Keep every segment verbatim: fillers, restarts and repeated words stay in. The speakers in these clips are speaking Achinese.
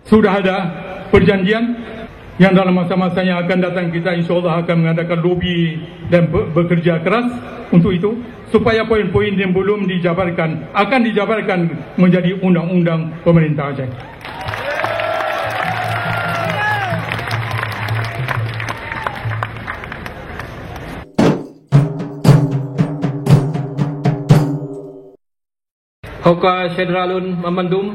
Sudah ada perjanjian yang dalam masa-masa yang akan datang kita insya Allah akan mengadakan lobi dan be-, bekerja keras untuk itu, supaya poin-poin yang belum dijabarkan akan dijabarkan menjadi undang-undang pemerintah Aceh. Ho ka syedara lôn banmandum,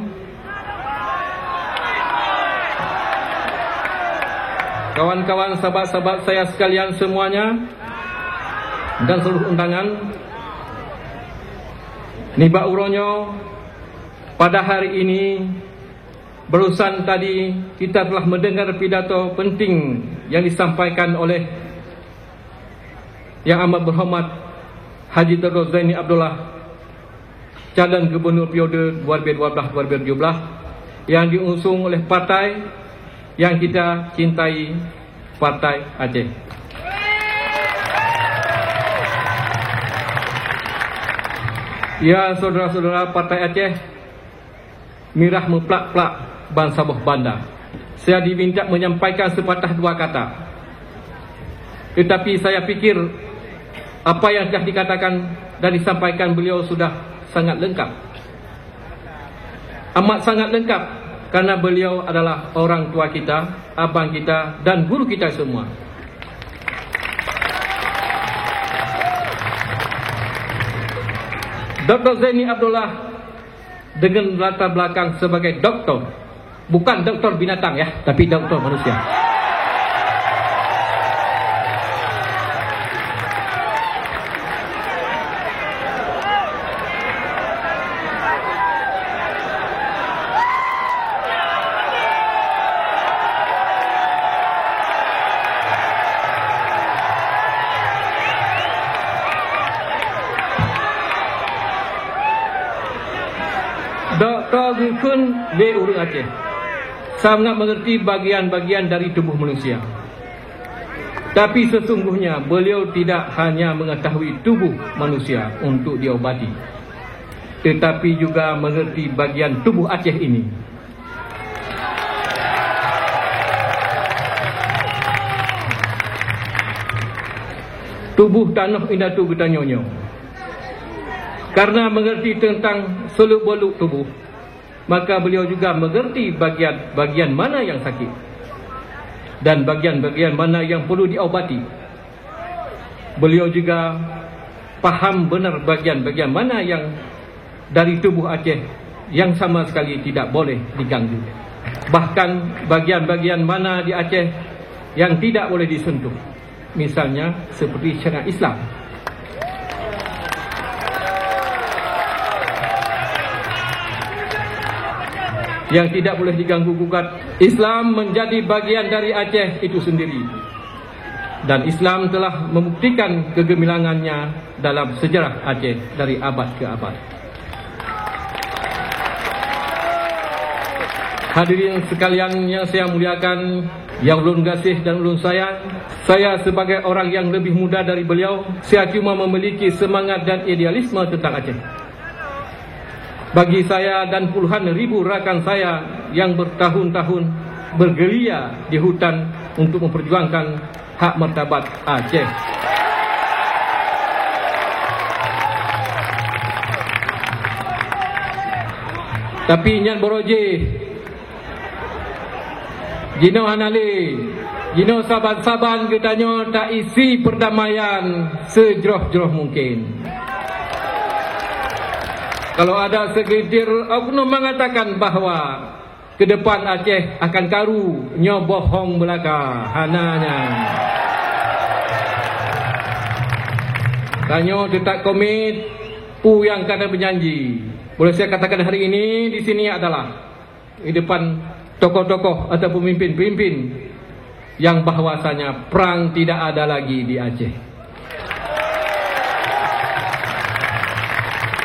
kawan-kawan, sahabat-sahabat saya sekalian semuanya, dan seluruh undangan, nibak uroe nyoe, pada hari ini, barusan tadi kita telah mendengar pidato penting yang disampaikan oleh Yang Amat Berhormat Haji Doktor Zaini Abdullah, calon gubernur periode dua ribu dua belas dua ribu tujuh belas, yang diusung oleh partai yang kita cintai, Partai Aceh. Ya, saudara-saudara Partai Aceh, mirah muplak-plak ban saboh banda. Saya diminta menyampaikan sepatah dua kata. Tetapi saya pikir apa yang telah dikatakan dan disampaikan beliau sudah sangat lengkap. Amat sangat lengkap, karena beliau adalah orang tua kita, abang kita, dan guru kita semua. Doktor Zaini Abdullah dengan latar belakang sebagai doktor. Bukan doktor binatang ya, tapi doktor manusia. Doktor geukheun lé ureuëng Aceh sangat mengerti bagian-bagian dari tubuh manusia. Tapi sesungguhnya beliau tidak hanya mengetahui tubuh manusia untuk diobati, tetapi juga mengerti bagian tubuh Aceh ini. Tubuh tanoh indatu geutanyoe nyoe. Karena mengerti tentang seluk-beluk tubuh, maka beliau juga mengerti bagian-bagian mana yang sakit dan bagian-bagian mana yang perlu diobati. Beliau juga paham benar bagian-bagian mana yang dari tubuh Aceh yang sama sekali tidak boleh diganggu. Bahkan bagian-bagian mana di Aceh yang tidak boleh disentuh. Misalnya seperti syariat Islam yang tidak boleh diganggu gugat. Islam menjadi bagian dari Aceh itu sendiri. Dan Islam telah membuktikan kegemilangannya dalam sejarah Aceh dari abad ke abad. Hadirin sekalian yang saya muliakan, yang ulôn gaséh dan ulôn sayang, saya sebagai orang yang lebih muda dari beliau, saya cuma memiliki semangat dan idealisme tentang Aceh. Bagi saya dan puluhan ribu rakan saya yang bertahun-tahun bergerilya di hutan untuk memperjuangkan hak martabat Aceh. Tapi nyan baroe jih, jinoe hana lé. Jinoe saban-saban geutanyoe taisi perdamaian sejroh-jroh mungkin. Kalau ada segelintir oknum mengatakan bahwa ke depan Aceh akan karu, nyoe bohong belaka. Hana nyan. Tanyoe tetap komit peue nyang ka tabeurjanji. Boleh saya katakan hari ini di sini adalah di depan tokoh-tokoh atau pemimpin-pemimpin yang bahwasanya perang tidak ada lagi di Aceh.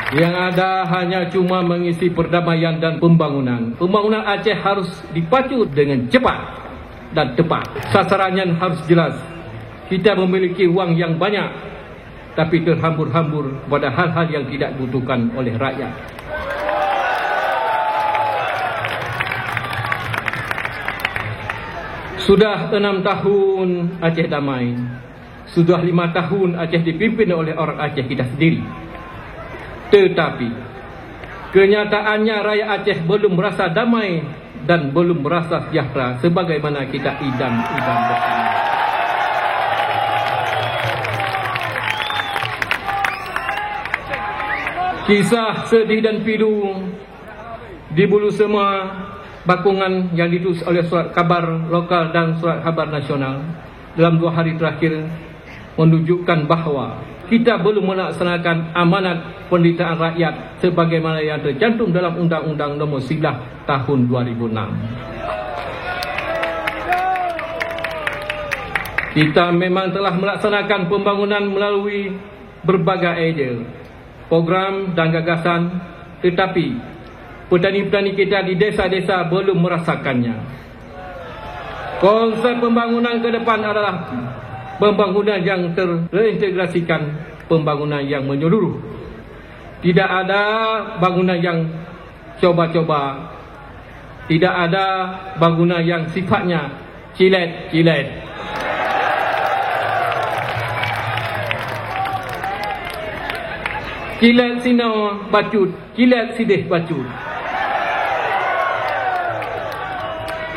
Yang ada hanya cuma mengisi perdamaian dan pembangunan. Pembangunan Aceh harus dipacu dengan cepat dan tepat. Sasarannya harus jelas. Kita memiliki uang yang banyak, tapi terhambur-hambur pada hal-hal yang tidak dibutuhkan oleh rakyat. Sudah enam tahun Aceh damai. Sudah lima tahun Aceh dipimpin oleh orang Aceh kita sendiri. Tetapi, kenyataannya rakyat Aceh belum merasa damai dan belum merasa sejahtera sebagaimana kita idam-idamkan. Kisah sedih dan pilu di Bulu Seuma, Bakongan, yang ditulis oleh surat kabar lokal dan surat kabar nasional dalam dua hari terakhir menunjukkan bahwa kita belum melaksanakan amanat penderitaan rakyat sebagaimana yang tercantum dalam Undang-Undang Nomor Sebelas Tahun dua ribu enam. Kita memang telah melaksanakan pembangunan melalui berbagai idea, program dan gagasan, tetapi petani-petani kita di desa-desa belum merasakannya. Konsep pembangunan ke depan adalah pembangunan yang terintegrasikan, pembangunan yang menyeluruh. Tidak ada bangunan yang coba-coba, tidak ada bangunan yang sifatnya cilet-cilet. Cilet sinoe bacut, cilet sideh bacut.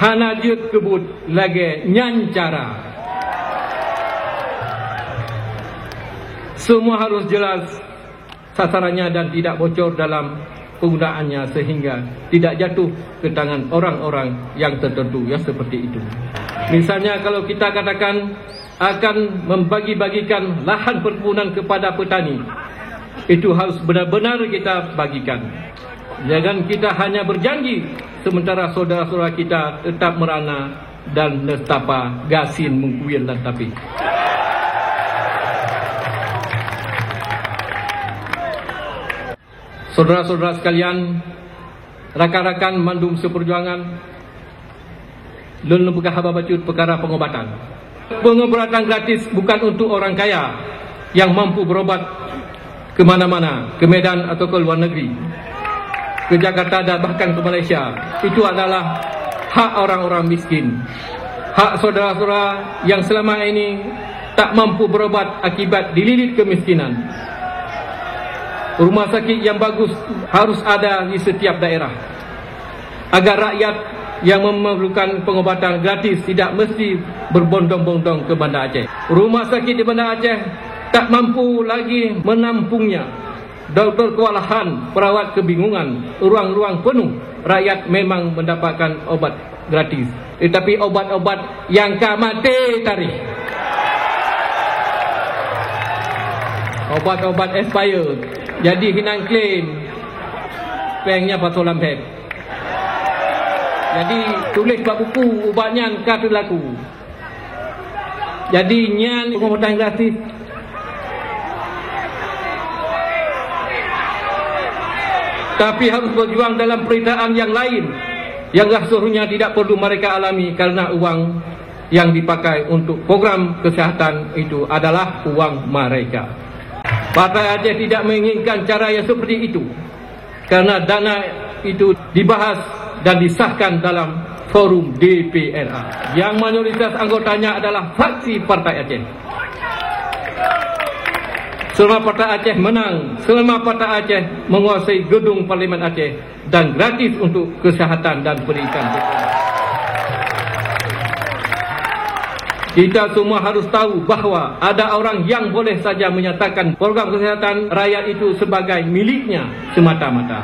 Hana jeuet keu buet lagée nyan cara. Semua harus jelas sasarannya dan tidak bocor dalam penggunaannya sehingga tidak jatuh ke tangan orang-orang yang tertentu yang seperti itu. Misalnya, kalau kita katakan akan membagi-bagikan lahan perkebunan kepada petani, itu harus benar-benar kita bagikan. Jangan kita hanya berjanji sementara saudara-saudara kita tetap merana dan neutapa gasien meukuil lam tapi. Saudara-saudara sekalian, rakan-rakan mandum seperjuangan, lôn peugah haba bacut peukara pengobatan. Pengobatan gratis bukan untuk orang kaya yang mampu berobat ke mana-mana, ke Medan atau ke luar negeri, ke Jakarta dan bahkan ke Malaysia. Itu adalah hak orang-orang miskin. Hak saudara-saudara yang selama ini tak mampu berobat akibat dililit kemiskinan. Rumah sakit yang bagus harus ada di setiap daerah, agar rakyat yang memerlukan pengobatan gratis tidak mesti berbondong-bondong ke Banda Aceh. Rumah sakit di Banda Aceh tak mampu lagi menampungnya. Doktor kewalahan, perawat kebingungan, ruang-ruang penuh, rakyat memang mendapatkan obat gratis. Tetapi obat-obat nyang ka maté tarikh. Obat-obat expire. Jadi hinan klaim. Péng nyan pasoe lam bag. Jadi tuléh bak buku ubat nyan ka teulaku. Jadi nyan pengobatan gratis. Tapi harus berjuang dalam penderitaan yang lain yang seharusnya tidak perlu mereka alami karena uang yang dipakai untuk program kesihatan itu adalah uang mereka. Partai Aceh tidak menginginkan cara yang seperti itu. Karena dana itu dibahas dan disahkan dalam forum D P R A yang mayoritas anggotanya adalah fraksi Partai Aceh. Selama Partai Aceh menang, selama Partai Aceh menguasai gedung Parlimen Aceh dan gratis untuk kesihatan dan pendidikan. Kita semua harus tahu bahwa ada orang yang boleh saja menyatakan program kesihatan rakyat itu sebagai miliknya semata-mata.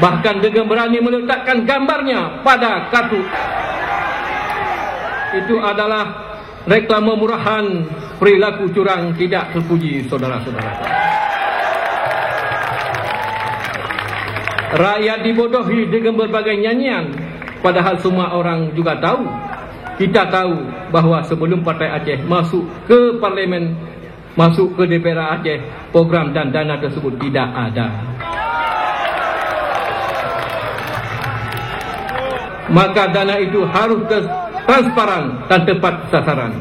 Bahkan dengan berani meletakkan gambarnya pada kartu. Itu adalah reklame murahan, perilaku curang tidak terpuji, saudara-saudara. Rakyat dibodohi dengan berbagai nyanyian, padahal semua orang juga tahu. Kita tahu bahwa sebelum Partai Aceh masuk ke parlimen, masuk ke D P R A Aceh, program dan dana tersebut tidak ada. Maka dana itu harus ter-, transparan dan tepat sasaran.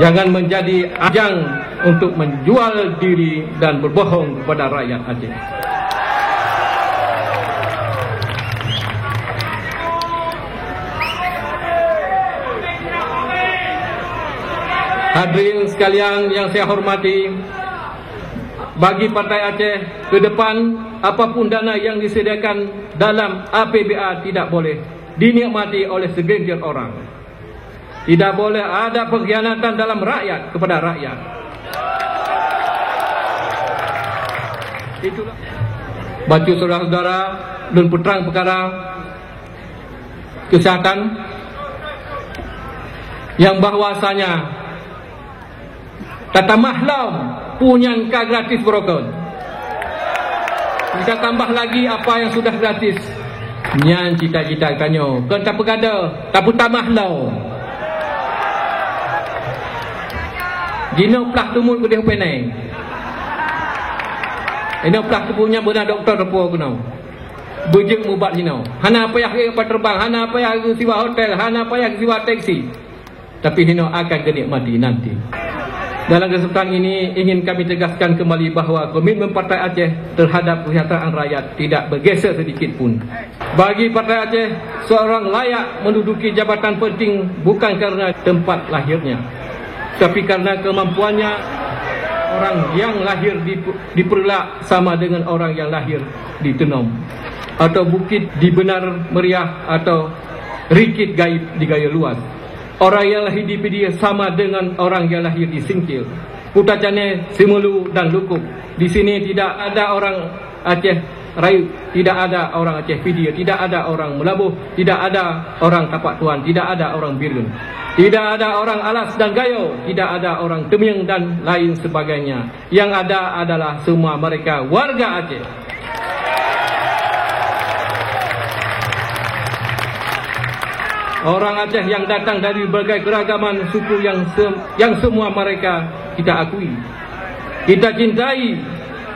Jangan menjadi ajang untuk menjual diri dan berbohong kepada rakyat Aceh. Hadirin sekalian yang saya hormati, bagi Partai Aceh, ke depan, apapun dana yang disediakan dalam A P B A tidak boleh dinikmati oleh segelintir orang. Tidak boleh ada pengkhianatan dalam rakyat kepada rakyat. Itulah. Bacut saudara-saudara, lôn peutrang peukara kesehatan yang bahwasanya tatamah lom peue nyang ka gratis beurokon. Kita tambah lagi apa yang sudah gratis. Nyan cita-cita geutanyoe, kon tapeugadôh, tapeutamah lom. Jinoe plah teumut keudeh u Penang. Inoe plah teumut nyang beuna dokto teupeu keunoe. Beujeuet mubat jinoe. Hana payah geupeutreubang, hana payah geusiwa hotel, hana payah geusiwa teksi. Tapi hinoe akan geunikmati nanti. Dalam kesempatan ini ingin kami tegaskan kembali bahwa komitmen Partai Aceh terhadap kesejahteraan rakyat tidak bergeser sedikit pun. Bagi Partai Aceh, seorang layak menduduki jabatan penting bukan karena tempat lahirnya, tapi karena kemampuannya. Orang yang lahir di, di Peureulak sama dengan orang yang lahir di Teunom, atau bukit di Beunar Meriah, atau rikit gaib di Gayo Luas. Orang yang lahir di Pidie sama dengan orang yang lahir di Singkil, Kuta Cane, Simeulue, dan Lukub. Di sini tidak ada orang Aceh Rayeuk, tidak ada orang Aceh Pidie, tidak ada orang Meulaboh, tidak ada orang Tapak Tuan, tidak ada orang Bireuen, tidak ada orang Alas dan Gayo, tidak ada orang Teumieng dan lain sebagainya. Yang ada adalah semua mereka warga Aceh. Orang Aceh yang datang dari berbagai keragaman suku yang sem-, yang semua mereka kita akui, kita cintai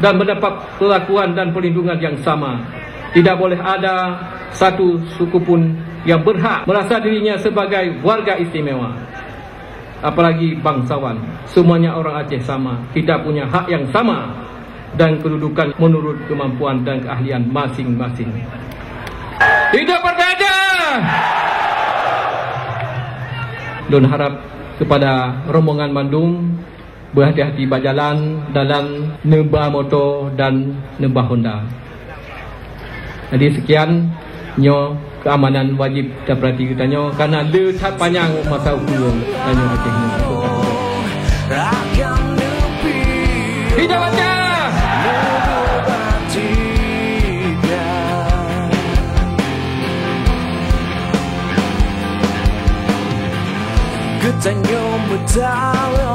dan mendapat perlakuan dan perlindungan yang sama. Tidak boleh ada satu suku pun yang berhak merasa dirinya sebagai warga istimewa, apalagi bangsawan. Semuanya orang Aceh sama. Kita punya hak yang sama dan kedudukan menurut kemampuan dan keahlian masing-masing. Hidup Partai Aceh! Lôn harap kepada rombongan mandum, beuhati-hati bak jalan dalam neuba moto dan neuba honda. Jadi sekian, nyoe keamanan wajib tapeurati geutanyoe karena le that panyang masa ukeue tanyoe Aceh nyoe. Hidup Aceh! Geutanyoe meudawa